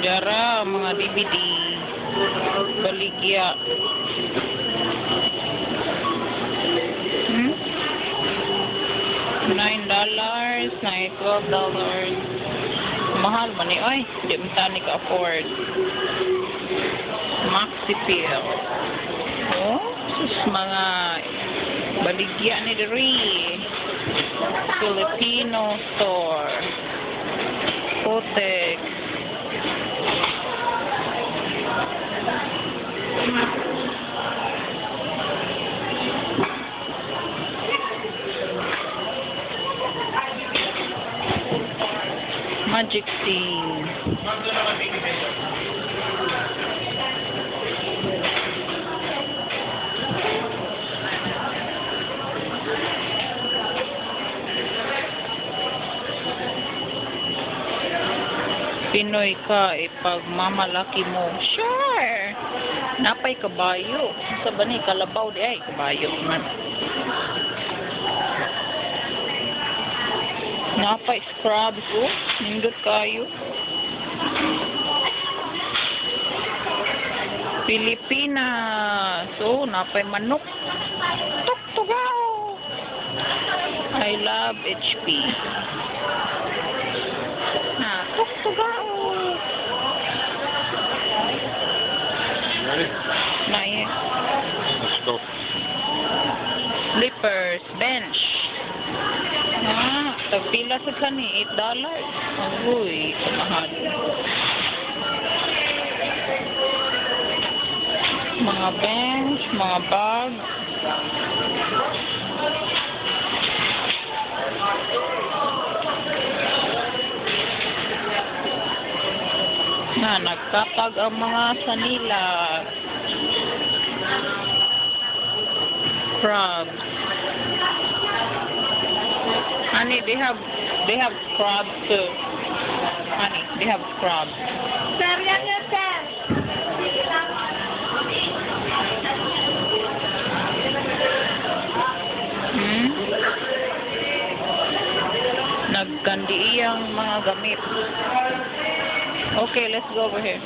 Dara, mga DVD. Baligya. $9, 9, $12. Mahal man ni, oy. Di man ta ni ka afford. Maxipil. Oh, sus, mga baligya ni diri. Filipino store. Kotex. Magic Tea. Pinoy ka, ipagmamalaki mo. Sure! Napay kabayo. Sa ba ni kalabaw di ay kabayo man. Napay scrubs, oh. Nindot kayo. Pilipinas. Oh, napay manok. Tuktugaw. I love HP. Na, tuktugaw. Ready? Na, eh. Let's go. Slippers, bench. Ah, tagpila sa kani, $8. Uy, kamahal. Mga bench, mga bag. Na, nagkatag ang mga sanila. Crabs. Honey, they have scrubs too. Honey, they have scrubs. Sir, yan yan, sir. Sige lang. Nagkandi iyang mga gamit. Okay, let's go over here.